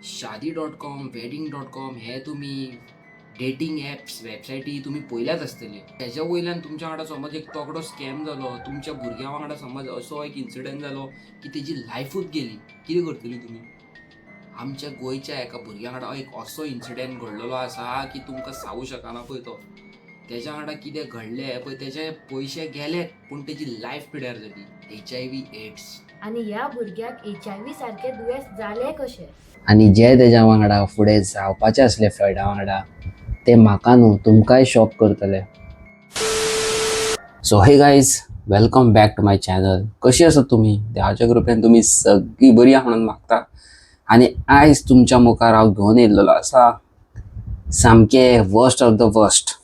Shaadi.com, wedding.com हे तुमी dating apps, वेबसायटी तुमी पळयल्याच आसतली. तेज्या वयल्यान तुमच्या वांगडा समज एक तगडो स्कॅम जालो, तुमच्या भुरग्या वांगडा समज असो एक इन्सिडंट जालो की तेजी लायफूच गेली, कितें करतली तुमी? आमच्या गोंयच्या एका भुरग्या वांगडा एक असो इन्सिडंट घडलेलो आसा की तुमकां सांगू शकना. पळय, तो तेज्या वांगडा कितें घडलें पळय, तेजे पयशे गेले पूण तेजी लायफ पिड्यार जाली. HIV AIDS. आनी ह्या भुरग्याक HIV सारकें दुयेंस जालें कशें? आनी जे तेज्या वांगडा फुडें जावपाचें आसलें फ्लॉयडा वांगडा, ते म्हाका न्हू, तुमकांय शॉक करतले. So hey guys, welcome back to my channel. कशी आसात तुमी? देवाच्या कृपेन तुमी सगळीं बरी आहा म्हणून मागता. आनी आयज तुमच्या मुखार हांव घेवन येयल्लेलो आसा सामकें worst of the worst,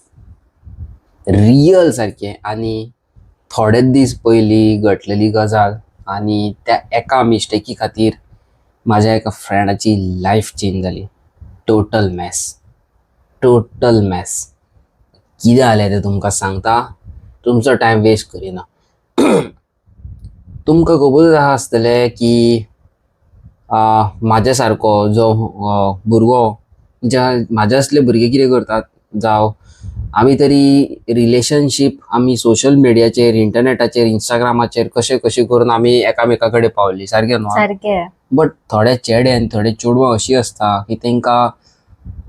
real सारकें आनी थोडेच दीस पयलीं घडलेली गजाल. आनी त्या एका मिस्टेकी खातीर माझ्या एका फ्रेंडाची लायफ चेंज जाली. Total mess, total mess. कितें जालें तें तुमकां सांगता, तुमचो टायम वेस्ट करिना. तुमकां खबर आसा आसतलें की म्हाज्या सारको जो भुरगो, ज्या म्हाज्या असले भुरगे कितें करतात, जावं आमी तरी रिलेशनशीप आमी सोशल मिडियाचेर, इंटरनेटाचेर, इंस्टाग्रामाचेर कशें कशें करून आमी एकामेका कडेन पावली, सारकें न्हू? सारकें. बट थोड्या चेडे आनी थोडे चेडवां अशीं आसता की तांकां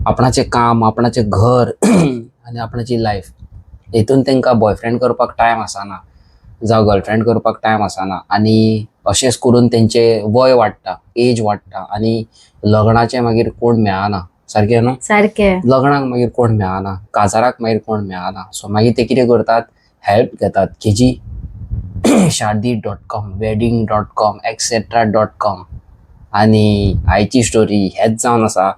आपणाचें काम, आपणाचें घर आनी आपणाची लायफ हेतून तांकां बॉयफ्रेंड करपाक टायम आसना जावं गर्लफ्रेंड करपाक टायम आसना. आनी अशेंच करून तेंचें वय वाडटा, एज वाडटा आनी लग्नाचें मागीर कोण मेळना, सारकें न्हू? सारकें. लग्नाक मागीर कोण मेळना, काजाराक मागीर कोण मेळना. सो मागीर ते कितें करतात? हेल्प घेतात हेजी, Shaadi.com, wedding.com, etcetera.com. आनी आयची स्टोरी हेच जावन आसा,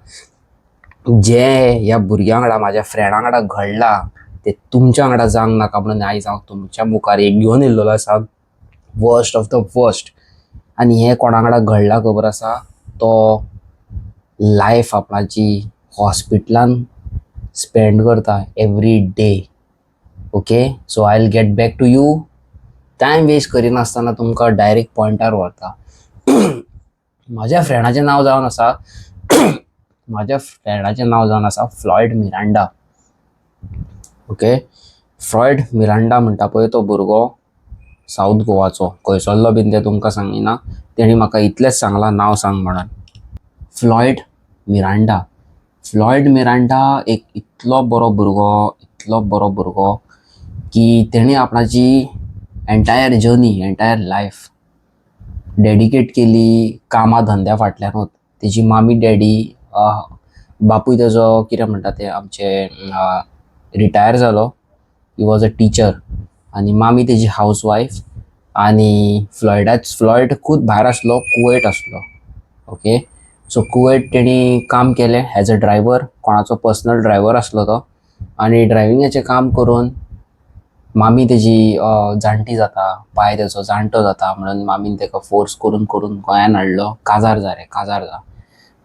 जे ह्या भुरग्यां वांगडा, म्हाज्या फ्रेंडा वांगडा घडलां, ते तुमच्या वांगडा जावंक नाका म्हणून आयज हांव तुमच्या मुखार एक घेवन येयल्लेलो आसा, वर्स्ट ऑफ the worst. आनी हें कोणा वांगडा घडलां खबर आसा? तो लायफ आपणाची हॉस्पिटलान स्पेंड करता every day. Okay, so I will get back to you. Time waste करिनासतना तुमकां डायरेक्ट पॉयंटार व्हरता. म्हाज्या फ्रेंडाचें नांव जावन आसा, म्हाज्या फ्रेंडाचें नांव जावन आसा Floyd Miranda. Okay, Floyd Miranda म्हणटा पळय, तो भुरगो सावथ गोवाचो, खंयसरलो बीन तें तुमकां सांगिना. तेणी म्हाका इतलेंच सांगलां, नांव सांग म्हणून, फ्लॉयड मिरांडा. फ्लॉयड मिरांडा एक इतलो बरो भुरगो, इतलो बरो भुरगो की तेणी आपणाची entire journey, entire life dedicate केली कामा धंद्या फाटल्यानूच. तेजी मामी, डॅडी, बापूय तेजो कितें म्हणटा ते आमचे रिटायर जालो, he was a teacher. आनी मामी तेजी हावज वायफ. आनी फ्लॉयडाच, फ्लॉयड खूब भायर आसलो, कुवेट आसलो. ओके, सो कुवेट तेणी काम केलें एज अ ड्रायव्हर. कोणाचो पर्सनल ड्रायव्हर आसलो तो. आनी ड्रायव्हिंगाचें काम करून मामी तेजी जाणटी जाता, पाय तेजो जाणटो जाता म्हणून मामीन तेका फोर्स करून करून गोंयान हाडलो, काजार जा रे, काजार जा.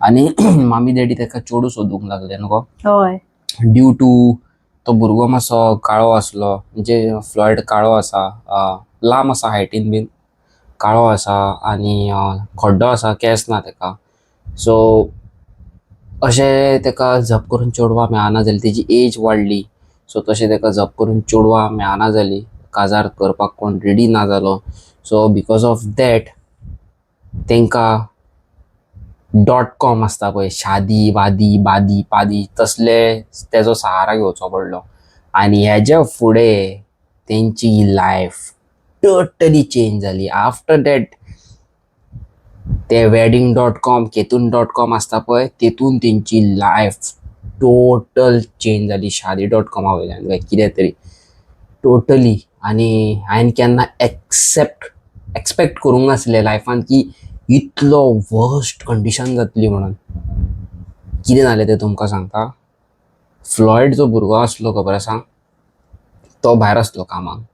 आनी मामी डॅडी तेका चेडूं सोदूंक लागले न्हू गो? हय. ड्यू टू तो भुरगो मातसो काळो आसलो, म्हणजे फ्लॉयड काळो आसा, लांब आसा हायटीन बीन, काळो आसा आनी खड्डो आसा, केंस ना तेका. सो अशें तेका झप करून चेडवां मेळना जाली. तेजी एज वाडली, सो तशें तेका झप करून चेडवां मेळना जाली, काजार करपाक कोण रेडी ना जालो. सो because of that तेंकां डॉट कॉम आसता पळय, शादी वादी बादी पादी, तसले तेजो सहारा घेवचो पडलो. आनी हेज्या फुडें तेंची लायफ टोटली चेंज जाली. आफ्टर that ते वेडिंग.कॉम, केतून.कॉम आसता पळय, तेतून तेंची लायफ टोटल चेंज जाली. शादी.कॉमा वयल्यान काय कितें तरी टोटली. आनी हांवें केन्ना एक्सपेक्ट करूंक नासलें लायफान की इतलो वर्स्ट कंडिशन जातली म्हणून. कितें जालें तें तुमकां सांगता. फ्लॉयड जो भुरगो आसलो, खबर आसा, तो भायर आसलो कामाक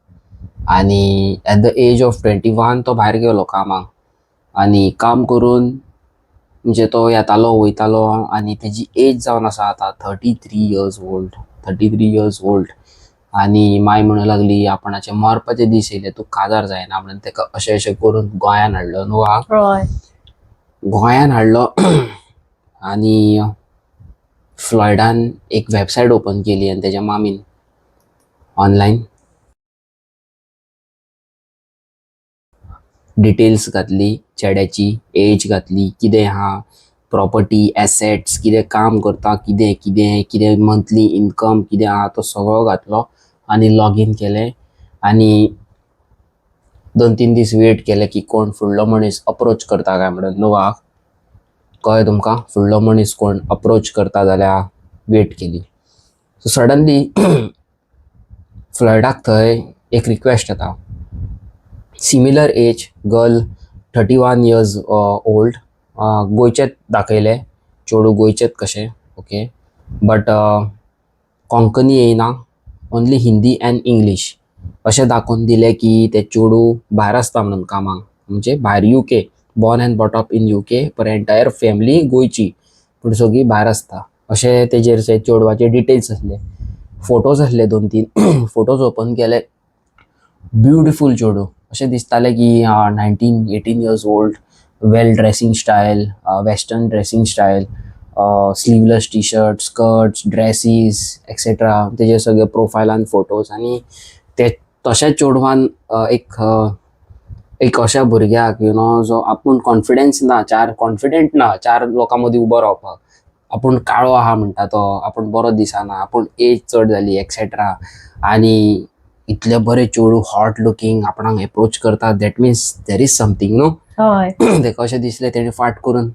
आनी at the age of 21 तो भायर गेलो कामाक. आनी काम करून म्हणजे तो येतालो, वयतालो. आनी तेजी एज जावन आसा आतां 33 years old, 33 years old. आनी माय म्हणूंक लागली, आपणाचे मरपाचे दीस येयले, तूं काजार जायना म्हणून तेका अशें अशें करून गोंयान हाडलो न्हू. हय. गोंयान हाडलो. आनी फ्लॉयडान एक वेबसायट ओपन केली आनी तेज्या मामीन ऑनलायन डिटेल्स घातली, चेड्याची एज घातली, कितें आहा, प्रॉपर्टी एसेट्स, कितें काम करता, कितें कितें कितें मंथली इनकम कितें आहा तो सगळो घातलो आनी लॉगीन केलें. आनी 2-3 दीस वेट केले की कोण फुडलो मनीस अप्रोच करता काय म्हणून. न्हू कळ्ळें तुमकां, फुडलो मनीस कोण अप्रोच करता जाल्यार वेट केली. सो सडनली फ्लॉयडाक थंय एक रिक्वेस्ट येता, similar age girl, 31 years old, गोंयचेच दाखयलें, चेडूं गोंयचेच कशें, ओके, बट कोंकणी येयना, ओन्ली हिंदी अँड इंग्लीश. अशें दाखोवन दिलें की तें चेडूं भायर आसता म्हणून कामाक, म्हणजे भायर UK, born and brought up in UK, per entire family गोंयची पूण सगळीं भायर आसता अशें तेजेर ते चेडवाचे डिटेल्स आसले, फोटोज आसले 2-3. फोटोज ओपन केले, ब्युटिफूल चेडूं अशें दिसतालें की 19-18 years old, well dressing style, western dressing style, sleeveless T shirt, skirts, dresses, etcetera. तेजे सगळे प्रोफायलान फोटोज. आनी ते तशेंच चेडवान एक एक अशा भुरग्याक you know जो आपूण कॉन्फिडन्स ना, चार कॉन्फिडंट ना, चार लोकां मदीं उबो रावपाक, आपूण काळो आहा म्हणटा तो, आपूण बरो दिसना, आपूण एज चड जाली, एक्सेट्रा, आनी इतले बरे चेडूं हॉट लुकींग आपणाक एप्रोच करता, that means there is something, न्हू? हय. ताका अशें दिसलें, तेणें फाट करून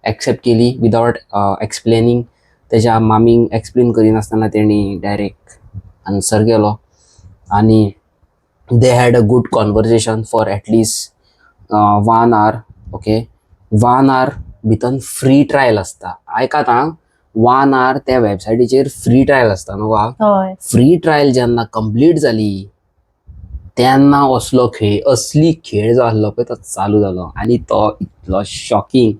एक्सेप्ट केली विदावट एक्सप्लेनींग. तेज्या मामीक एक्सप्लेन करिनासतना तेणी डायरेक्ट आन्सर केलो आनी they had a good conversation for at least one hour. Okay, one hour भितर फ्री ट्रायल आसता. आयकात आं, वन our त्या वेबसायटीचेर फ्री ट्रायल आसता न्हू गा? हय. फ्री ट्रायल जेन्ना कंप्लीट जाली तेन्ना असलो खेळ, असली खेळ जो आसलो पळय तो चालू जालो आनी तो इतलो शॉकिंग,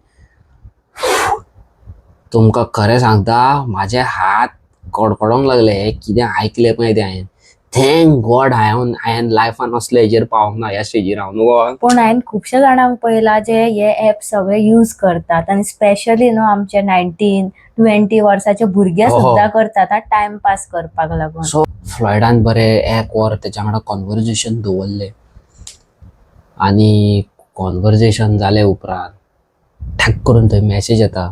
तुमकां खरें सांगता, म्हाजे हात कडकडोंक लागले कितें आयकलें पळय तें हांवें. Thank God हांवें लायफान असले हेजेर पावोंक ना, ह्या स्टेजीर हांव न्हू गो. पूण हांवें खुबश्या जाणांक पळयलां जे हे एप सगळे यूज करतात आनी स्पेशली न्हू आमचे 19-20 वर्साचे भुरगे सुद्दां करतात टायम पास करपाक लागून. सो फ्लॉयडान बरें एक वर तेच्या वांगडा कॉन्वर्जेशन दवरलें आनी कॉन्वर्जेशन जाले उपरांत ठाक करून थंय मॅसेज येता.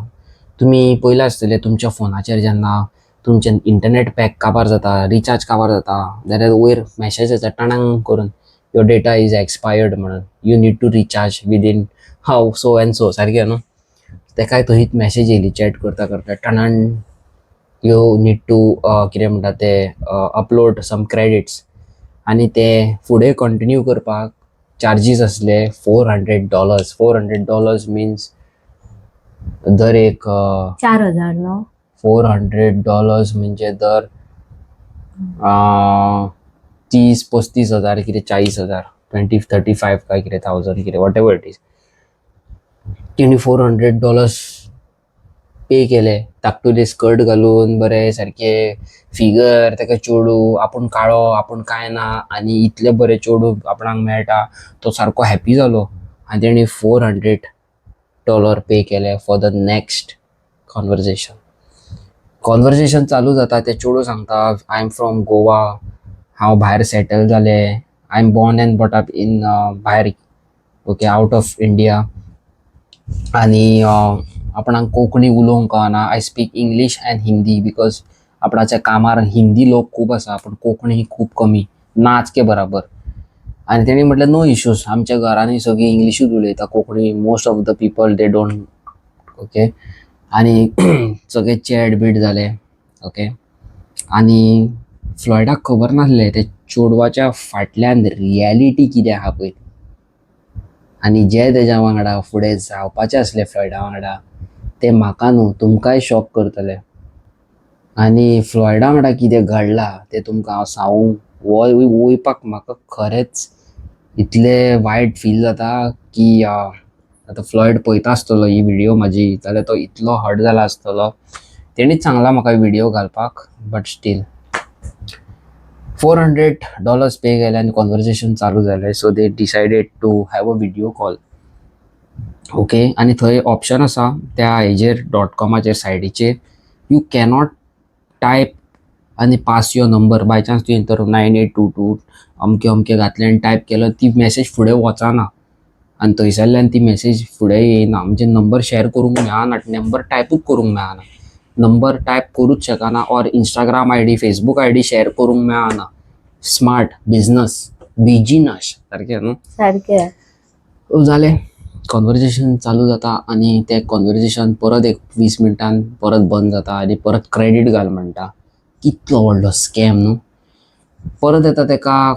तुमी पयलें आसतलें, तुमच्या फोनाचेर जेन्ना तुमचें इंटरनेट पॅक काबार जाता, रिचार्ज काबार जाता जाल्यार वयर मॅसेज येता टणांग करून, "Your data is expired" म्हणून, "You need to recharge within how so and so" सारकें न्हू? तेकाय थंयच मॅसेज येयली चॅट करता करता टणान, you need to कितें म्हणटा ते, अपलोड सम क्रेडिट्स. आनी ते फुडें कंटिन्यू करपाक चार्जीस आसले $400. $400 means दर एक 4000 न्हू? $400 म्हणजे दर 30-35 हजार कितें, 40 हजार, 20-35 काय कितें थावजंड कितें, what ever it is. तेणी $400 पे केले. धाकटुले स्कर्ट घालून बरें सारकें फिगर तेका चेडूं, आपूण काळो, आपूण कांय ना आनी इतलें बरें चेडूं आपणाक मेळटा, तो सारको हॅपी जालो आनी तेणी $400 पे केले for the next conversation. Conversation चालू जाता, ते चेडूं सांगता, "I am from Goa, हांव भायर सेटल जालें, I am born and brought up in भायर, ओके, आवट ऑफ इंडिया" आनी आपणाक कोंकणी उलोवंक कळना, "I speak English and Hindi" because आपणाच्या कामार हिंदी लोक खूब आसा पूण कोंकणी खूब कमी, नाच के बराबर. आनी तेणी म्हटलें, "नो इश्यूज, आमच्या घरांनी सगळीं इंग्लिशूच उलयता, Konkani most of the people they don't." Okay, आनी सगळे चॅट बीट जाले, ओके. आनी फ्लॉयडाक खबर नासलें ते चेडवाच्या फाटल्यान रियलिटी कितें आहा पळय ती आनी जे तेज्या वांगडा फुडें जावपाचें आसलें फ्लॉयडा वांगडा तें म्हाका न्हू तुमकांय शॉक करतलें. आनी फ्लॉयडा वांगडा कितें घडलां तें तुमकां हांव सांगूंक वयपाक म्हाका खरेंच इतलें वायट फील जाता की आतां फ्लॉयड पळयता आसतलो ही व्हिडियो म्हाजी जाल्यार तो इतलो हर्ट जाला आसतलो. तेणीच सांगलां म्हाका व्हिडियो घालपाक, but still $400 pay केले आनी कॉन्वर्जेशन चालू जालें. So they decided to have a video call. Okay, आनी थंय ऑप्शन आसा त्या हेजेर डॉट कॉमाचेर सायडीचेर, you cannot type आनी pass your number. By chance तुवें तर 9822 अमकें अमकें घातलें आनी टायप केलो, ती मॅसेज फुडें वचना आनी थंयसरल्यान ती मॅसेज फुडें येयना. म्हणजे नंबर शेअर करूंक मेळना, नंबर टायपूच करूंक मेळना, नंबर टायप करूच शकना, or Instagram ID, Facebook ID share करूंक मेळना. स्मार्ट बिजनस, बिजिनस सारकें न्हू? सारकें. जालें, कॉन्वर्जेशन चालू जाता आनी तें कॉन्वर्जेशन परत एक 20 मिनटान परत बंद जाता आनी परत क्रेडीट घाल म्हणटा. कितलो व्हडलो स्कॅम न्हू. परत येता तेका,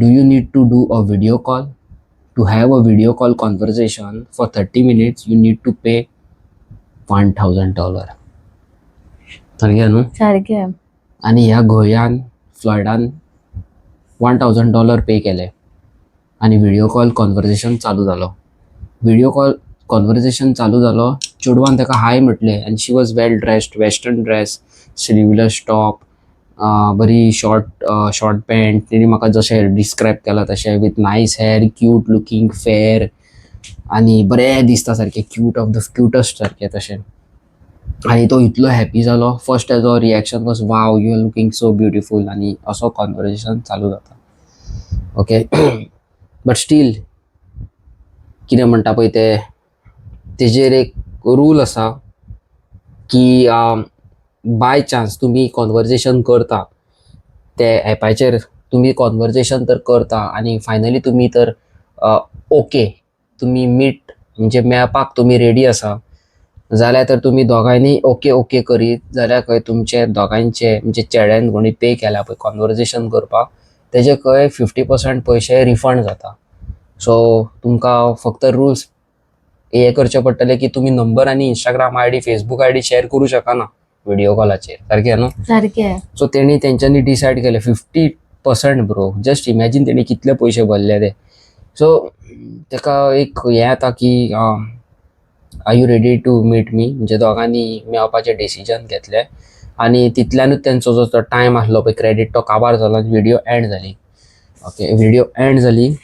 do you need to do a video call? To have a video call conversation for 30 minutes you need to pay $1000. सारकें न्हू? सारकें. आनी ह्या गोंयान फ्लॉयडान $1000 पे केले आनी व्हिडियो कॉल कॉन्वर्जेशन चालू जालो. व्हिडियो कॉल कॉन्वर्जेशन चालू जालो, चेडवान ताका हाय म्हटलें आनी she was well dressed, western dress, sleeveless top, बरी शॉर्ट शॉर्ट पॅन्ट. तेणी म्हाका जशें डिस्क्रायब केलां तशें, with nice hair, cute looking, fair आनी बरें दिसता सारकें, क्यूट ऑफ the क्युटस्ट सारकें तशें. आनी तो इतलो हॅपी जालो. फर्स्ट तेजो reaction was, "Wow, you are looking so beautiful." आनी असो कॉन्वर्जेशन चालू जाता. ओके, बट स्टील कितें म्हणटा पळय ते, तेजेर एक रूल आसा की बाय चान्स तुमी कॉन्वर्जेशन करता ते एपाचेर, तुमी कॉन्वर्जेशन तर करता आनी फायनली तुमी तर ओके, तुमी मीट म्हणजे मेळपाक तुमी रेडी आसा जाल्यार, तर तुमी दोगांयनी ओके ओके करीत जाल्यार खंय तुमचे दोगांयचे, म्हणजे चेड्यान कोणी पे केल्या पळय कॉन्वर्जेशन करपाक, तेजे खंय 50% पयशे रिफंड जाता. सो तुमकां फक्त रुल्स हे करचे पडटले की तुमी नंबर आनी Instagram ID, Facebook ID share करूं शकना व्हिडिओ कॉलाचेर. सारकें न्हू? सारकें. सो तेणी तेंच्यांनी डिसायड केलें 50%. ब्रो, जस्ट इमॅजीन तेणी कितले पयशे भरले ते. सो तेका एक हें येता की "Are you ready to meet me?" म्हणजे दोगांनी मेळपाचें डिसिजन घेतलें आनी तितल्यानूच तेंचो जो तो टायम आसलो पळय क्रेडीट, तो काबार जालो आनी व्हिडियो एंड जाली. ओके, व्हिडियो एंड जाली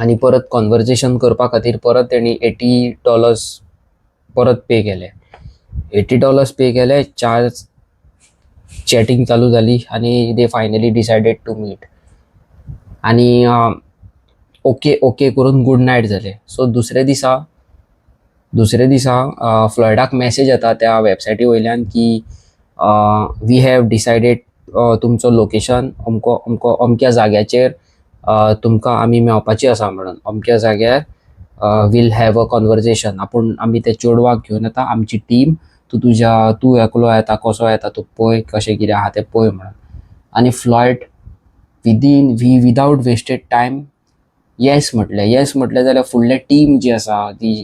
आनी परत कॉन्वर्जेशन करपा खातीर परत तेणी $80 परत पे केले. $80 पे केले, चार्ज, चॅटिंग चालू जाली आनी they finally decided to meet आनी ओके ओके करून गूड नायट जालें. सो दुसरे दिसा फ्लॉयडाक मॅसेज येता त्या वेबसायटी वयल्यान की we have decided तुमचो लोकेशन अमको अमको, अमक्या जाग्याचेर तुमकां आमी मेळपाची आसा म्हणून. अमक्या जाग्यार वील have a conversation. आपूण आमी ते चेडवाक घेवन येता, आमची टीम, तूं तुज्या तूं एकलो येता, कसो येता तूं पळय, कशें कितें आहा तें पळय म्हणून. आनी Floyd within we without wasted time yes म्हटलें. येस म्हटलें जाल्यार फुडलें टीम जी आसा ती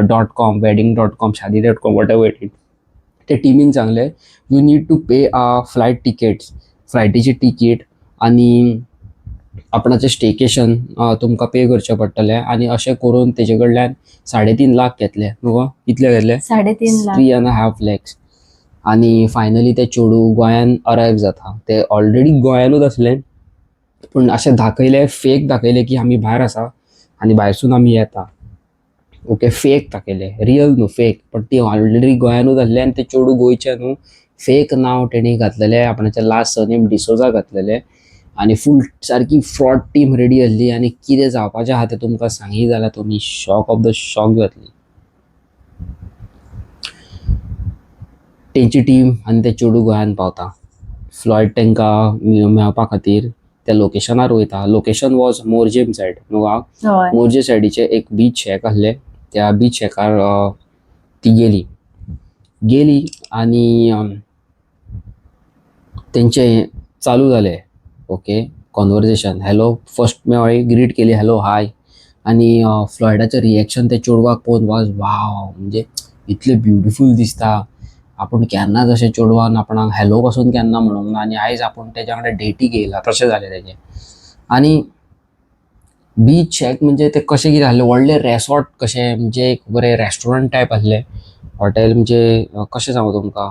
dot com, wedding dot com, Shaadi dot com, whatever it is, ते टिमीन सांगलें, you need to pay a flight tickets, फ्लायटीची ticket आनी आपणाचें स्टेकेशन तुमकां पे करचें पडटलें. आनी अशें करून तेजे कडल्यान 3.5 लाख घेतले. न्हू गो, कितले घेतले? 3.5 लाख. 3.5 लॅक्स. आनी फायनली ते चेडूं गोंयान अरायव जाता. ते ऑलरेडी गोंयानूच आसलें, पूण अशें दाखयलें, फेक दाखयलें की आमी भायर आसा आनी भायरसून आमी येता. ओके, फेक दाखयलें, रियल न्हू, फेक. पण ती ऑलरेडी गोंयानूच आसलें आनी तें चेडूं गोंयचें न्हू. फेक नांव तेणी घातलेलें, आपणाचें लास्ट सरनेम डिसोजा घातलेलें आनी फूल सारकी फ्रॉड टीम रेडी आसली. आनी कितें जावपाचें आहा तें तुमकां सांगी जाल्यार तुमी शॉक ऑफ the shock जातली. तेंची टीम आनी ते चेडूं गोंयान पावता. फ्लॉयड तांकां मेळपा खातीर त्या लोकेशनार वयता. लोकेशन वॉज मोरजेम सायड न्हू गा? हय. मोरजे सायडीचे एक बीच शॅक आसलें. त्या बीच शॅकार ती गेली गेली आनी तेंचें चालू जालें. ओके, कॉन्वर्जेशन, हॅलो, फर्स्ट मेळ्ळी, ग्रीट केली, हॅलो, हाय. आनी फ्लॉयडाचें रिएक्शन त्या चेडवाक पळोवन वॉज वाव, म्हणजे इतलें ब्युटिफूल दिसता. आपूण केन्नाच अशें चेडवान आपणाक हॅलो पासून केन्ना म्हणूंक ना आनी आयज आपूण तेज्या वांगडा डेटीक येयला तशें जालें तेजें. आनी बीच शॅक म्हणजे ते कशें कितें आसलें, व्हडलें रेसॉर्ट कशें, म्हणजे एक बरें रेस्टॉरंट टायप आसलें. हॉटेल म्हणजे कशें सांगू तुमकां,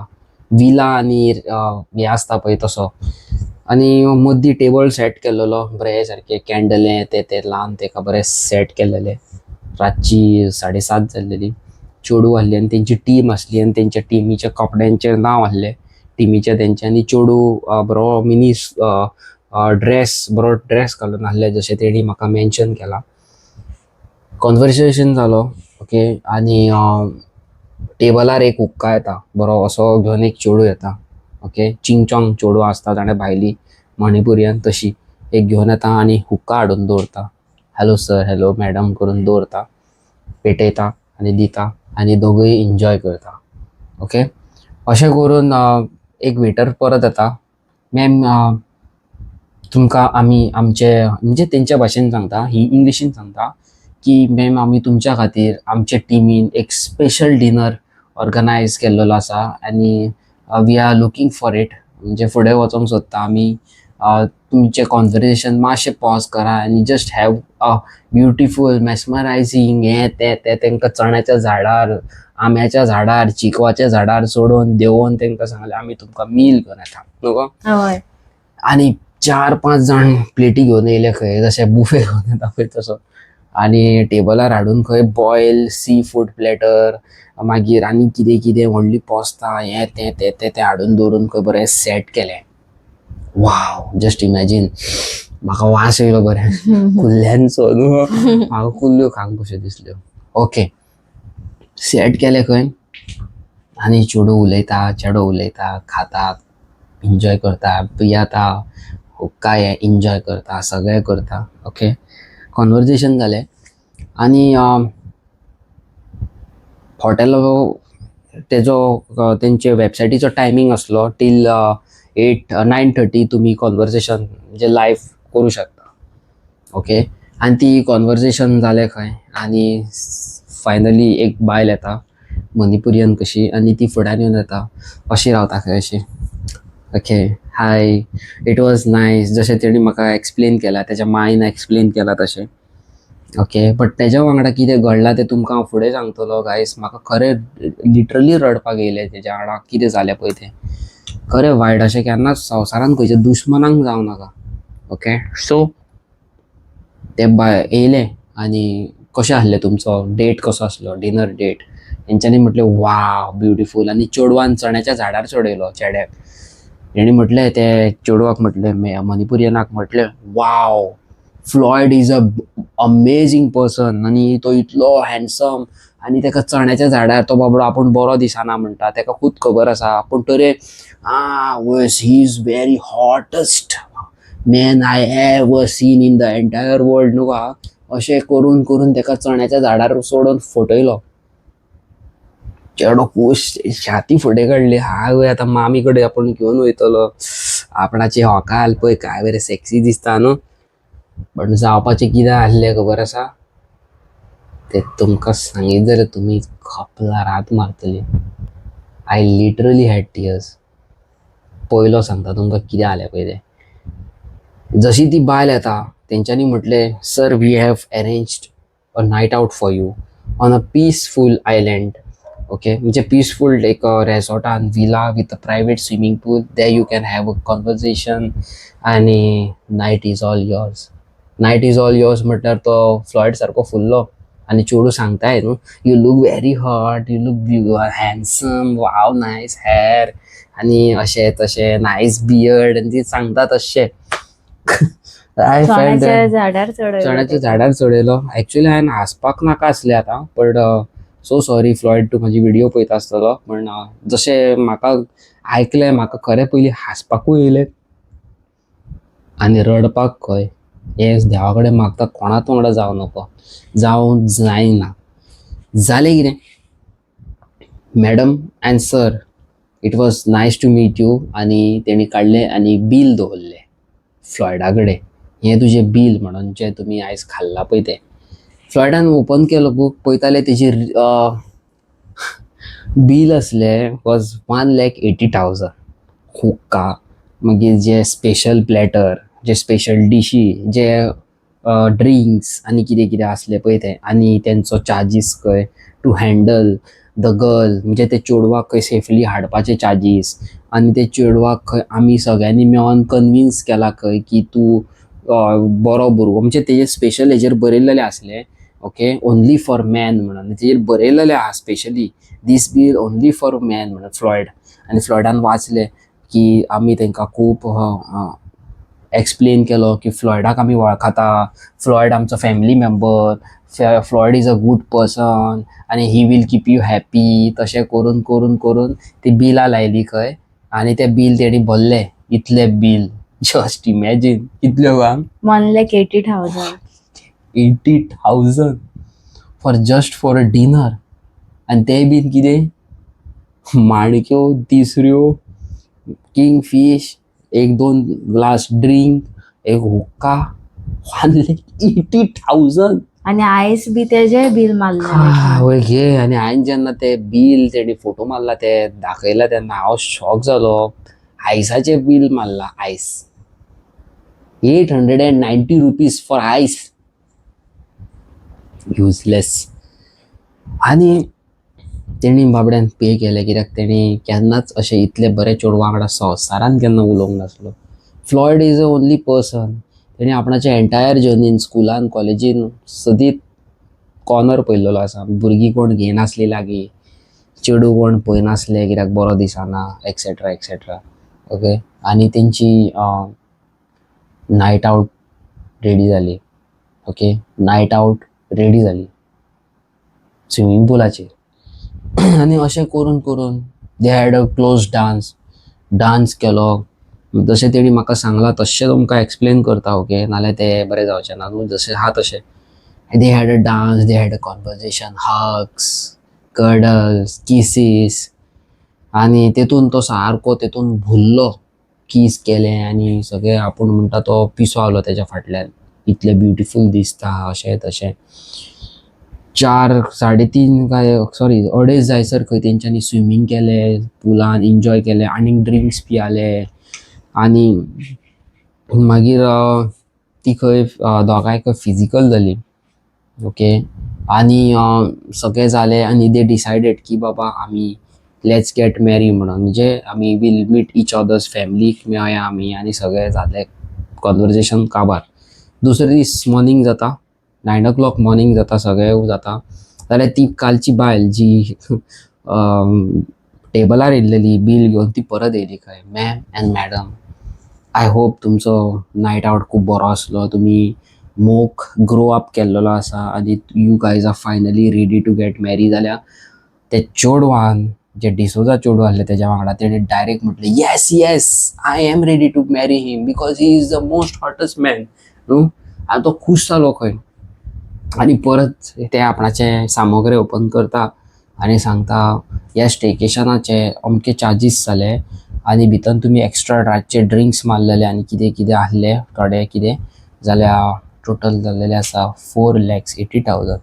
विला आनी हें आसता पळय तसो. आनी मदीं टेबल सेट केल्लेलो बरें सारकें, कॅन्डल ते ते लावन तेका बरें सेट केल्लेलें. रातची 7:30 जाल्लेली. चेडूं आहली आनी तेंची टीम आसली आनी तेंच्या टिमीच्या कपड्यांचें नांव आहलें टिमीच्या तेंच्या. आनी चेडूं बरो मिनी ड्रेस, बरो ड्रेस घालून आहलें, जशें तेणी म्हाका मेन्शन केलां. कॉन्वर्सेशन जालो, ओके. आनी टेबलार एक हुक्का येता, बरो असो घेवन एक चेडूं येता, ओके. चिंगचोंग चेडूं आसता जाणें भायली मणिपुरियन, तशी एक घेवन येता आनी हुक्का हाडून दवरता. हॅलो सर, हॅलो मॅडम करून दवरता, पेटयता आनी दिता आनी दोगूय एन्जॉय करता, ओके. अशें करून एक वेटर परत येता. मॅम, तुमकां आमी आमचे, म्हणजे तेंच्या भाशेन सांगता, ही इंग्लिशीन सांगता की मॅम, आमी तुमच्या खातीर आमच्या टिमीन एक स्पेशल डिनर ऑर्गनायज केल्लो आसा आनी we are looking for it, म्हणजे फुडें वचोंक सोदता आमी. तुमचें कॉन्वर्सेशन मातशें पॉज करा आनी just have a beautiful mesmerizing हें तें तें. तांकां चण्याच्या झाडार, आंब्याच्या झाडार, चिकवाच्या झाडार चडोवन देंवोवन तांकां सांगलें, आमी तुमकां मील घेवन येता न्हू गो. हय. आनी चार पांच जाण प्लेटी घेवन येयले खंय, जशे बुफे घेवन येता पळय तसो, आनी टेबलार हाडून खंय बॉयल सी फूड प्लॅटर, मागीर आनी कितें कितें, व्हडली पोस्तां, हें तें तें तें तें हाडून दवरून खंय बरें सेट केलें. वाव, जस्ट इमॅजीन, म्हाका वास येयलो बरें कुल्ल्यांचो न्हू. म्हाका कुल्ल्यो खावंक कश्यो दिसल्यो. ओके, सेट केलें खंय आनी चेडूं उलयता, चेडो उलयता, खातात, एन्जॉय करता, पियेता हुक्का, हें एन्जॉय करता, सगळें करता. ओके, कॉन्वर्जेशन जालें आनी हॉटेल तेजो तेंचे वेबसायटीचो टायमींग आसलो टील 8 9:30 तुमी कॉन्वर्सेशन म्हणजे लायव्ह करूं शकता, ओके. आनी ती कॉन्वर्सेशन जालें खंय आनी फायनली एक बायल येता मणिपुरियन कशी आनी ती फुड्यान येवन येता, अशी रावता खंय अशी. Okay, hi, it was nice, जशें तेणी म्हाका एक्सप्लेन केलां, तेच्या मायन एक्सप्लेन केलां तशें. ओके, बट तेज्या वांगडा कितें घडलां तें तुमकां हांव फुडें सांगतलो. गायस, म्हाका खरें लिटरली रडपाक येयलें. तेज्या वांगडा कितें जालें पळय तें खरें वायट. अशें केन्नाच संवसारान खंयच्या दुस्मानाक जावं नाका. ओके, सो ते बाय येयलें आनी कशें आसलें तुमचो डेट, कसो आसलो डिनर डेट? तेंच्यांनी म्हटलें, वाव, ब्युटिफूल. आनी चेडवान चण्याच्या झाडार चडयलो चेड्याक. तेणी म्हटलें, ते चेडवाक म्हटलें, मणिपुरियनाक म्हटलें, wow, Floyd is a amazing person आनी तो इतलो हँडसम आनी ताका चण्याच्या झाडार तो बाबडो आपूण बरो दिसना म्हणटा, ताका खूब खबर आसा, पूण तरी आ was he is very hottest man I have seen in the entire world न्हू का. अशें करून करून ताका चण्याच्या झाडार सोडून फटयलो. चेडो खूश, छाती फुडें काडली. हांव आतां मामी कडेन आपूण घेवन वयतलो आपणाची होकाल, पळय काय बरें सेक्सी दिसता न्हू. पण जावपाचें कितें आसलें खबर आसा? तें तुमकां सांगीत जाल्यार तुमी कपलार हात मारतली. I literally had tears. पयलो सांगता तुमकां कितें जालें पळय तें. जशी ती बायल येता, तेंच्यांनी म्हटलें, sir, we have arranged a night out for you on a peaceful island, okay, म्हणजे पिसफूल एक रेसॉर्टान, villa with a private swimming pool. There you can have a conversation आनी night is all yours. Night is all yours म्हटल्यार तो Floyd सारको फुल्लो. आनी चेडूं सांगताय न्हू, you look very hot, you look handsome, wow, nice hair आनी अशें तशें, नायस बियर्ड, आनी ती सांगता तशें I felt चण्याच्या झाडार चडयलो. चण्याच्या झाडार चडयलो. एक्चुअली हांवें हांसपाक नाका आसलें आतां, but so sorry Floyd, तूं म्हाजी व्हिडिओ पळयता आसतलो. पण जशें म्हाका आयकलें, म्हाका खरें पयलीं हांसपाकूय येयलें आनी रडपाक खंय. हें देवा कडेन मागता, कोणाच वांगडा जावं नको, जावं जायना. जालें कितें, madam and sir, it was nice to meet you. आनी तेणी काडलें आनी बील दवरलें फ्लॉयडा कडेन, हें तुजें बील म्हणून, जें तुमी आयज खाल्लां पळय तें. फ्लॉयडान ओपन केलो बूक, पळयताले तेजी बील आसलें वॉज 1,80,000. हुक्का, मागीर जे स्पेशल प्लॅटर, जे स्पेशल डिशी, जे ड्रिंक्स आनी कितें कितें आसलें पळय तें, आनी तेंचो चार्जीस खंय टू हँडल the girl, म्हणजे ते चेडवाक खंय सेफली हाडपाचे चार्जीस, आनी ते चेडवाक खंय आमी सगळ्यांनी मेळोन कन्विन्स केला खंय की तूं बरो भुरगो, म्हणजे तेजे स्पेशल हेजेर बरयल्लेलें आसलें. Okay, only for man म्हणून. आनी तेजेर बरयलेलें आहा specially, "This bill only for man" म्हणून फ्लॉयड. आनी फ्लॉयडान वाचलें की आमी तांकां खूब एक्सप्लेन केलो की फ्लॉयडाक आमी वळखता, फ्लॉयड आमचो family member, Floyd is a good person आनी he will keep you happy. तशें करून करून करून ती बिलां लायली खंय आनी तें बील तेणी भरलें. इतलें बील, जस्ट इमॅजीन, कितल्यो गां? 1,80,000. 80,000 for just for a dinner. आनी तें बीन कितें, माणक्यो, तिसऱ्यो, किंग फीश, एक दोन ग्लास ड्रिंक, एक हुक्का. 1,80,000. आणि आयस बी तेजे बील मारलेले. वय घे. आनी हांवें जेन्ना ते बील तेणी फोटो मारला ते दाखयला तेन्ना हांव शॉक जालो. आयसाचें बील मारला, ice, ₹890 for ice. Useless. आनी तेणी बाबड्यान पे केलें, कित्याक तेणी केन्नाच अशें इतले बरे चेडवा वांगडा संवसारान केन्ना उलोवंक नासलो. Floyd is a only person, तेणी आपणाच्या एंटायर जर्नीन, स्कुलान, कॉलेजीन सदींच कॉर्नर पळयल्लो आसा. भुरगीं कोण घेयनासलीं लागीं, चेडूं कोण पळयनासलें कित्याक बरो दिसना, एक्सेट्रा एक्सेट्रा. ओके, आनी तेंची नायट आवट रेडी जाली. ओके, नायट आवट रेडी जाली स्विमींग पुलाचेर. आनी अशें करून करून they had a close dance. Dance केलो. जशें तेणी म्हाका सांगलां तशें तुमकां एक्सप्लेन करता, ओके, नाल्यार तें बरें जावचें ना न्हू. जशें आहा तशें. They had a dance, they had a conversation, hugs, cuddles, kisses. आनी तेतून तो सारको तेतून भुल्लो. कीस केलें आनी सगळें. आपूण म्हणटा तो पिसो आसलो तेज्या फाटल्यान, इतलें ब्युटिफूल दिसता, अशें तशें. चार साडे तीन काय, सॉरी, अडेज जायसर खंय तेंच्यांनी स्विमींग केलें पुलान, एन्जॉय केलें, आनीक ड्रिंक्स पियाले. आनी मागीर ती खंय दोगांय खंय फिजिकल जालीं. ओके, आनी सगळें जालें आनी they decided की बाबा आमी let's get marry म्हणून, म्हणजे आमी will meet each others फॅमिलीक मेळया आमी. आनी सगळें जालें, कॉन्वर्जेशन काबार. दुसरे दीस मॉर्निंग जाता, 9 ओ क्लॉक मॉर्निंग जाता, सगळें जाता जाल्यार ती कालची बायल जी टेबलार येयल्लेली बील घेवन, ती परत येयली खंय, "Ma'am and madam, I hope तुमचो नायट आवट खूब बरो आसलो, तुमी मोग ग्रो अप केल्लेलो आसा आनी you guys are finally ready to get marry." जाल्यार ते चेडवान, जे डिसोजा चेडूं आसलें तेज्या वांगडा, तेणें डायरेक्ट म्हटलें, Yes, I am ready to marry him because he is the most hottest man," न्हू. आनी तो खूश जालो खंय. आनी परत ते आपणाचे सामग्री ओपन करता आनी सांगता, ह्या स्टेकेशनाचे अमके चार्जीस जाले आनी भितर तुमी एक्स्ट्रा रातचे ड्रिंक्स मारलेले आनी कितें कितें आहले थोडे कितें जाल्यार टोटल जाल्लेलें आसा 4,80,000.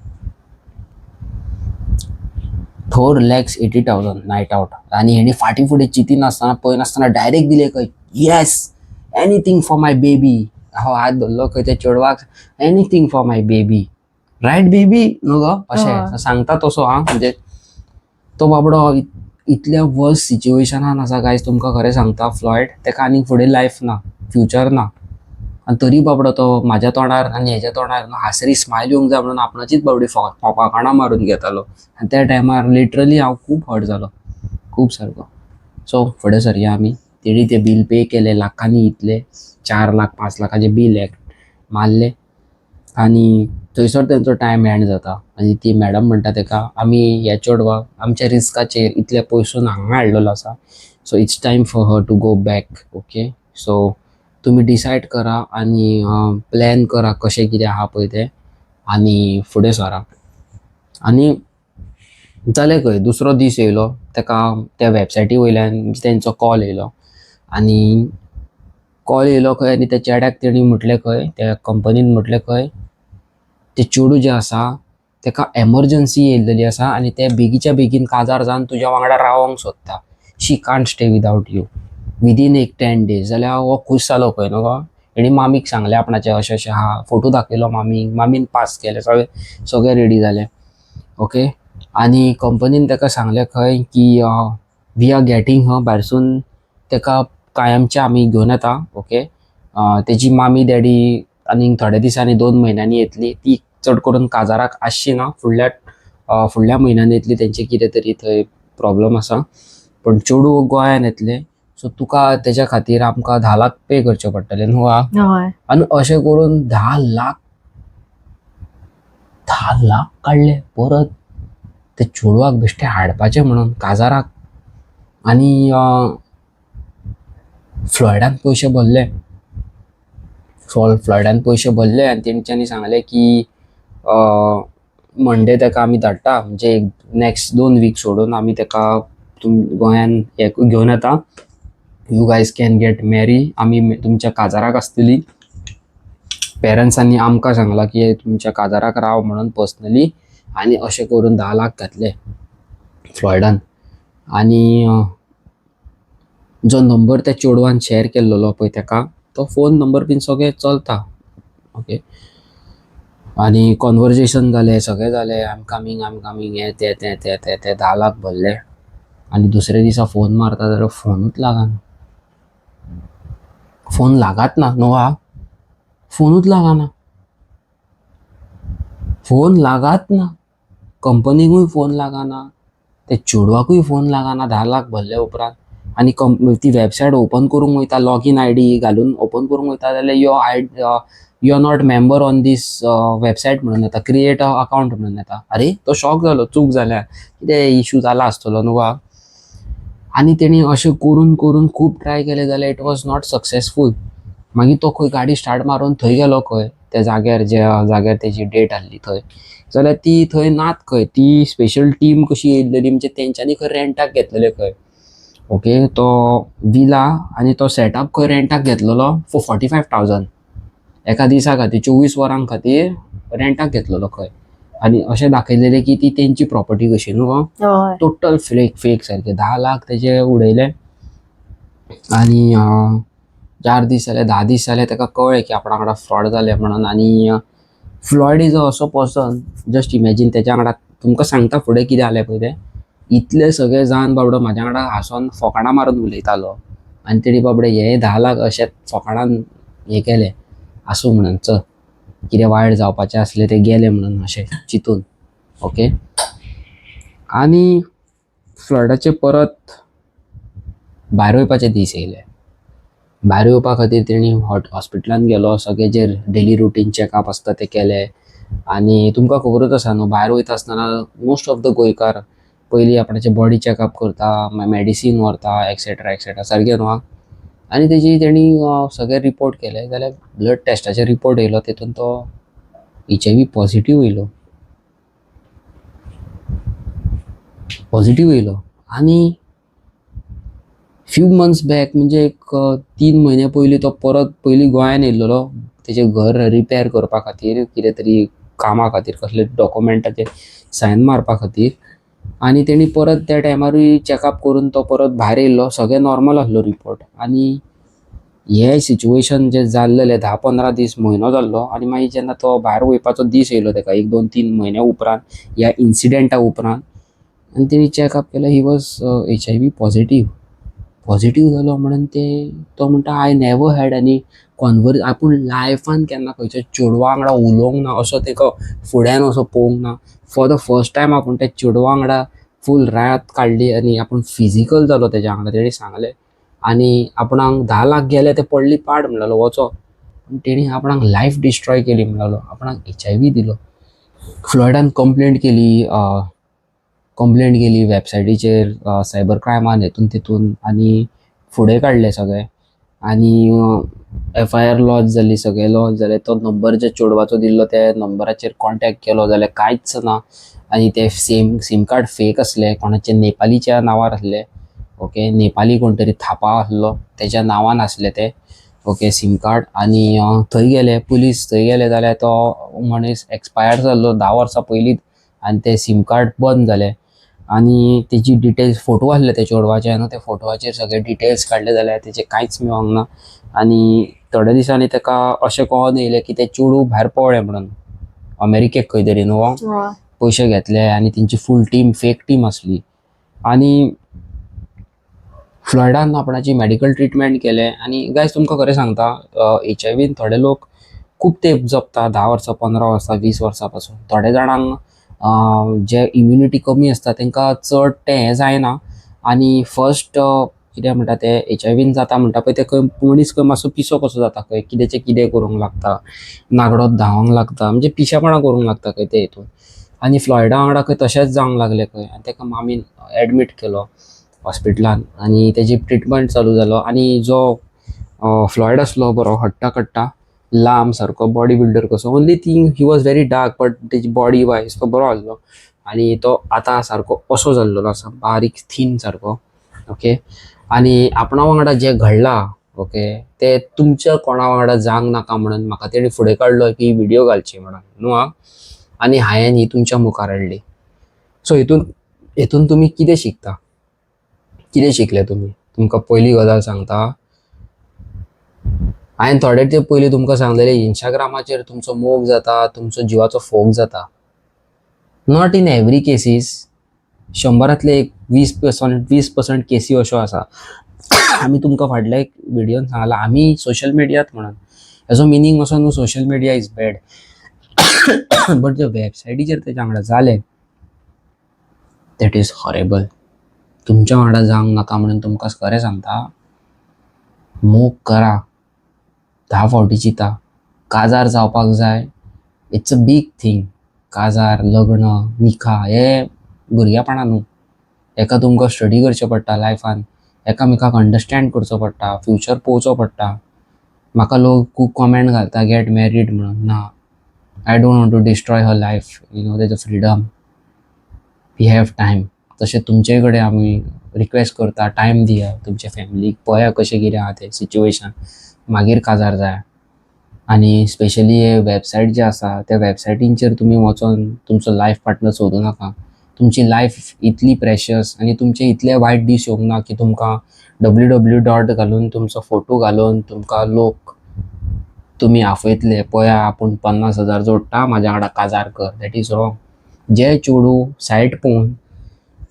4,80,000 night out. आनी हेणी फाटीं फुडें चिंती नासतना, पळयनासतना डायरेक्ट दिले खंय, "Yes, anything for my baby." हो हात धरलो खंय त्या चेडवाक, "Anything for my baby, right baby?" न्हू गो, अशें. हय. सांगता तसो आं. म्हणजे तो बाबडो इतल्या वर्स सिच्युएशनान आसा गायज, तुमकां खरें सांगता, फ्लॉयड, तेका आनीक फुडें लायफ ना, फ्युचर ना. आनी तरी बाबडो तो म्हाज्या तोंडार आनी हेज्या तोंडार हांसरी स्मायल येवंक जाय म्हणून आपणाचीच बाबडी फोकाणां मारून घेतालो. आनी त्या टायमार लिटरली हांव खूब हर्ट जालो, खूब सारको. सो फुडें सरया आमी. तेणी ते बील पे केले लाखांनी, इतले 4 लाख 5 लाखाचें बील एक मारलें आनी थंयसर तेंचो टायम एंड जाता. आनी ती मॅडम म्हणटा तेका, आमी ह्या चेडवाक आमच्या रिस्काचेर इतले पयसून हांगा हाडलेलो आसा, so it's time for her to go back. Okay, so तुमी डिसायड करा आनी प्लॅन करा कशें कितें आहा पळय तें आनी फुडें सरा. आनी जालें खंय, दुसरो दीस येयलो, तेका त्या वेबसायटी वयल्यान तेंचो कॉल येयलो. आनी कॉल येयलो खंय आनी त्या चेड्याक तेणी म्हटलें खंय, त्या कंपनीन म्हटलें खंय, तें चेडूं जें आसा तेका एमरजन्सी येयल्लेली आसा आनी तें बेगीच्या बेगीन काजार जावन तुज्या वांगडा रावोंक सोदता. She can't stay without you within एक 10 डेज. जाल्यार हो खूश जालो खंय न्हू गो. हेणी मामीक सांगलें आपणाचें, अशें अशें आहा. फोटो दाखयलो मामीक, मामीन पास केलें, सगळें सगळें रेडी जालें. ओके, आनी कंपनीन ताका सांगलें खंय की we are getting her, भायरसून ताका कायमचें आमी घेवन येता. ओके, तेजी मामी डॅडी आनीक थोड्या दिसांनी, 2 म्हयन्यांनी येतली. ती चड करून काजाराक आसची ना. फुडल्या फुडल्या म्हयन्यान येतली. तेंचे कितें तरी थंय प्रॉब्लम आसा, पण चेडूं गोंयान येतलें. सो तुका तेज्या खातीर आमकां 10 लाख पे करचे पडटले न्हू आ. हय. आनी अशें करून 10 लाख, 10 लाख काडले परत ते चेडवाक बेश्टे हाडपाचें म्हणून काजाराक. आनी फ्लॉयडान पयशे भरले, फ्लॉयडान पयशे भरले आनी तेंच्यांनी सांगलें की मंडे तेका आमी धाडटा, म्हणजे नेक्स्ट 2 वीक सोडून आमी तेका तुम गोंयान हे घेवन येता. You guys can get marry. आमी तुमच्या काजाराक आसतली. पेरंट्सांनी आमकां सांगलां की तुमच्या काजाराक राव म्हणून पर्सनली. आनी अशें करून 10 लाख घातले फ्लॉयडान. आनी जो नंबर त्या चेडवान शेअर केल्लो पळय तेका, तो फोन नंबर बीन सगळें चलता. ओके, आनी कॉन्वर्जेशन जालें, सगळें जालें. I am coming, I am coming, हें तें तें तें तें तें. 10 लाख भरले आनी दुसऱ्या दिसा फोन मारता जाल्यार फोनूच लागना. फोन लागात ना न्हू आ, फोनूच लागना, फोन लागात ना. कंपनीकूय फोन लागना, ते चेडवाकूय फोन लागना 10 लाख भरले उपरांत. आनी ती वेबसायट ओपन करूंक वयता, लॉगीन आयडी घालून ओपन करूंक वयता जाल्यार यो I you are not member on this website म्हणून येता. क्रिएट अ अकाउंट म्हणून येता. अरे, तो शॉक जालो, चूक जाल्या, कितें इशू जाला आसतलो न्हू वा. आनी तेणी अशें करून करून खूब ट्राय केलें जाल्यार it was not successful. मागीर तो खंय गाडी स्टार्ट मारून थंय गेलो खंय त्या जाग्यार, ज्या जाग्यार तेजी डेट आहली थंय, जाल्यार ती थंय नात खंय. ती स्पेशल टीम कशी येयल्लेली, म्हणजे तेंच्यांनी खंय रेंटाक घेतलेले खंय. ओके, तो विला आनी तो सेटअप खंय रेंटाक घेतलेलो फॉर 45,000 एका दिसा खातीर, 24 वरां खातीर रेंटाक घेतलेलो खंय. आनी अशें दाखयलेलें की ती तेंची प्रॉपर्टी कशी न्हू गो. हय. टोटल फेक, फेक सारकें. 10 लाख तेजे उडयले. आनी 4 दीस जाले, 10 दीस जाले, ताका कळ्ळें की आपणा वांगडा फ्रॉड जालें म्हणून. आनी फ्लॉयड is a असो पर्सन, जस्ट इमॅजीन, तेच्या वांगडा, तुमकां सांगता फुडें कितें जालें पळय तें. इतलें सगळें जावन बाबडो म्हाज्या वांगडा हांसोन फकाणां मारून उलयतालो आनी तेणी बाबडे हे 10 लाख अशेंच फकाणान हें केलें. आसूं म्हणून, चल, कितें वायट जावपाचें आसलें तें गेलें म्हणून अशें चिंतून. ओके, आनी फ्लॉयडाचे परत भायर वयपाचे दीस येयले. भायर येवपा खातीर तेणी हॉस्पिटलान गेलो, सगळे जे डेली रुटीन चॅकअप आसता ते केले. आनी तुमकां खबरूच आसा न्हू, भायर वयता आसतना मोस्ट ऑफ the गोंयकार पयलीं आपणाचे बॉडी चॅकअप करता, मागीर मॅडिसीन व्हरता, एक्सेट्रा एक्सेट्रा, सारकें न्हू. आनी तेजी तेणी सगळे रिपोर्ट केले जाल्यार ब्लड टेस्टाचे रिपोर्ट येयलो, तेतून तो HIV positive येयलो, पॉझिटीव येयलो. आनी फ्यू मंथ्स बॅक, म्हणजे एक 3 म्हयने पयलीं तो परत पयलीं गोंयान येयल्लो तेजें घर रिपेर करपा खातीर, कितें तरी कामा खातीर, कसले डॉक्युमेंटाचेर सायन मारपा खातीर. आनी तेणी परत त्या टायमारूय चॅकअप करून तो परत भायर येयल्लो. सगळें नॉर्मल आसलो रिपोर्ट. आनी हे सिच्युएशन जें जाल्लेलें, 10-15 दीस, म्हयनो जाल्लो. आनी मागीर जेन्ना तो भायर वयपाचो दीस येयलो तेका एक 2-3 म्हयन्या उपरांत, ह्या इन्सिडेंटा उपरांत, आनी तेणी चॅकअप केलें, he was HIV positive. Positive जालो म्हणून ते तो म्हणटा, I never had any आपूण लायफान केन्ना खंयच्या चेडवा वांगडा उलोवंक ना, असो तेका फुड्यान असो पळोवंक ना. फॉर the first time आपूण त्या चेडवा वांगडा फूल रात काडली आनी आपूण फिजिकल जालो तेज्या वांगडा, तेणी सांगलें. आनी आपणाक 10 लाख गेले ते पडली पाड म्हणलेलो, वचो, पूण तेणी आपणाक लायफ डिस्ट्रॉय केली म्हणलेलो, आपणाक HIV दिलो. फ्लॉयडान कंप्लेंट केली, कंप्लेंट केली वेबसायटीचेर, सायबर क्रायमान, हेतून तितून, आनी फुडें काडलें सगळें. आनी एफआयआर लॉज जाली, सगळें लॉज जालें. तो नंबर जे चेडवाचो दिल्लो त्या नंबराचेर कॉन्टेक्ट केलो जाल्यार कांयच ना. आनी ते सेम सीम कार्ड फेक आसले, कोणाचे नेपालीच्या नांवार आसले. ओके, नेपाली कोण तरी थापा आसलो, तेज्या नांवान आसले ते, ओके, सीम कार्ड. आनी थंय गेले पुलीस, थंय गेले जाल्यार तो मनीस एक्सपायर जाल्लो 10 वर्सां पयलींच. आनी ते सीम कार्ड बंद जालें आनी तेजी डिटेल्स, फोटो आसले त्या चेडवाचे न्हू, त्या फोटवाचेर सगळे डिटेल्स काडले जाल्यार तेजे कांयच मेळोंक ना. आनी थोड्या दिसांनी ताका अशें कळोन येयलें की तें चेडूं भायर पळ्ळें म्हणून अमेरिकेक खंय तरी न्हू. पयशे घेतले आनी तेंची फूल टीम, फेक टीम आसली. आनी फ्लॉयडान आपणाची मेडिकल ट्रिटमेंट केलें. आनी गायज, तुमकां खरें सांगता, एचआयवीन थोडे लोक खूब तेंप जगता, 10 वर्सां, 15 वर्सां, 20 वर्सां पासून. थोड्या जाणांक जे इम्युनिटी कमी आसता तांकां चड तें हें जायना. आनी फर्स्ट कितें म्हणटा तें, एचआयवीन जाता म्हणटा पळय, तें खंय मनीस खंय मातसो पिसो कसो जाता खंय, कित्याचें कितें करूंक लागता, नागडोत धांवंक लागता, म्हणजे पिशेपणां करूंक लागता खंय ते हितून. आनी फ्लॉयडा वांगडा खंय तशेंच जावंक लागलें खंय आनी ताका मामीन एडमीट केलो हॉस्पिटलान आनी तेजी ट्रिटमेंट चालू जालो. आनी जो फ्लॉयड आसलो बरो हट्टा कट्टा, लांब सारको, बॉडी बिल्डर कसो. Only thing, he was very dark, but तेजी बॉडी वायज तो बरो आसलो. आनी तो आतां सारको असो जाल्लो आसा, बारीक, थीन सारको. ओके, आनी आपणा वांगडा जें घडलां, ओके, ते तुमच्या कोणा वांगडा जावंक नाका म्हणून म्हाका तेणी फुडें काडलो की व्हिडियो घालची म्हणून न्हू आं. आनी हांवें ही तुमच्या मुखार हाडली. सो हितून तुमी कितें शिकता? कितें शिकले तुमी? तुमकां पयली गजाल सांगता, हांवें थोडे ते पयलीं तुमकां सांगलेलें, इंस्टाग्रामाचेर तुमचो मोग जाता, तुमचो जिवाचो फोग जाता. Not in every cases. 100रांतले एक 20%, 20% केसी अश्यो आसा. आमी तुमकां फाटल्या एक व्हिडियोन सांगलां, आमी सोशल मिडियात म्हणून. हेजो मिनींग असो न्हू social media is bad, but जे वेबसायटीचेर तेच्या वांगडा जालें, that is horrible. तुमच्या वांगडा जावंक नाका म्हणून तुमकां खरें सांगता. मोग करा, 10 फावटी चिंता. काजार जावपाक जाय, it's a big thing. काजार, लग्न, निका हे भुरग्यापणा न्हू. हेका तुमकां स्टडी करचें पडटा लायफान, एकामेकाक अंडरस्टँड करचो पडटा, फ्युचर पळोवचो पडटा. म्हाका लोक खूब कॉमेंट घालता, गेट मॅरीड म्हणून. ना, I don't want to destroy her life, तेजो फ्रिडम. We have time. तशें तुमचे कडेन आमी रिक्वेस्ट करता, टायम दिया तुमच्या फॅमिलीक, पळया कशें कितें आहा तें सिच्युएशन, मागीर काजार जाया. आनी स्पेशली हे वेबसायट जे आसा, त्या वेबसायटींचेर तुमी वचोन तुमचो लायफ पार्टनर सोदूं नाका. तुमची लायफ इतली प्रेशियस आनी तुमचे इतले वायट दीस येवंक ना की तुमकां डब्ल्यू डब्ल्यू डॉट घालून, तुमचो फोटो घालून तुमकां लोक तुमी आपयतले, पळया आपूण 50,000 जोडटा, म्हाज्या वांगडा काजार कर. That is wrong. जे चेडूं सायट पळोवन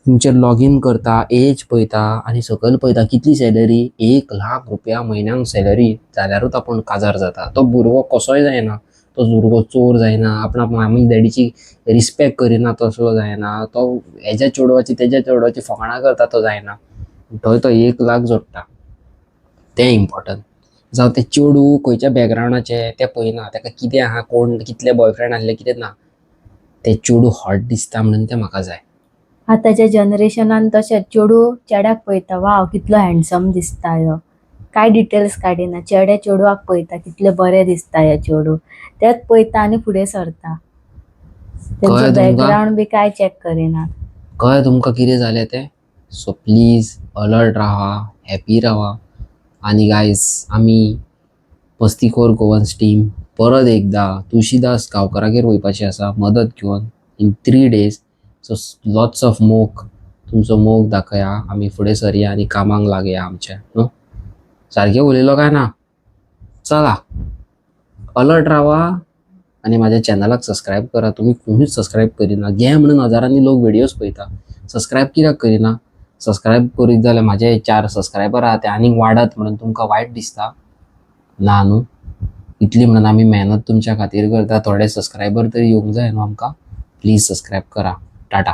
तुमचेर लॉगीन करता, एज पळयता आनी सकयल पळयता कितली सॅलरी, 1 लाख रुपया म्हयन्याक सॅलरी जाल्यारूच आपूण काजार जाता. तो भुरगो कसोय जायना, तो भुरगो चोर जायना, आपणा मामी डॅडीची रिस्पेक्ट करिना तसलो जायना, तो हेज्या चेडवाची तेज्या चेडवाची फकाणां करता तो जायना. थंय तो 1 लाख जोडटा तें इम्पॉर्टंट. जावं तें चेडूं खंयच्या बॅकग्रावंडाचें तें पळयना, ताका कितें आहा, कोण कितले बॉयफ्रेंड आसले कितें ना, तें चेडूं हॉट दिसता म्हणून तें म्हाका जाय. आतांच्या जनरेशनान तशें चेडूं चेड्याक पळयता, वाव, कितलो हँडसम दिसता ह्यो. कांय डिटेल्स काडिना. चेडे चेडवाक पळयता, कितले बरें दिसता हें चेडूं, तेंच पळयता आनी फुडें सरता. तेंचो कळ्ळें तुमकां? बॅकग्रावंड बी कांय चॅक करिनात. कळ्ळें तुमकां कितें जालें तें? सो प्लीज अलर्ट रावा, हॅपी रावा. आनी गायज, आमी मस्तीखोर गोवन्स टीम परत एकदा तुळशीदास गांवकारागेर वयपाची आसा मदत घेवन in 3 days. So lots of मोग, तुमचो मोग दाखया. आमी फुडें सरया आनी कामाक लागया आमच्या. न्हू, सारकें उलयलो काय ना? चला, अलर्ट रावा आनी माझ्या चॅनलाक सबस्क्रायब करा. तुमी कोणूच सबस्क्रायब करिना. घे म्हणून हजारांनी लोक व्हिडियोज पळयता, सबस्क्रायब कित्याक करिना? सबस्क्रायब करीत जाल्यार म्हाजे चार सबस्क्रायबर आहा ते आनीक वाडत म्हणून तुमकां वायट दिसता ना न्हू? इतली म्हणून आमी मेहनत तुमच्या खातीर करता, थोडे सबस्क्रायबर तरी येवंक जाय न्हू आमकां. प्लीज सबस्क्रायब करा. टाटा.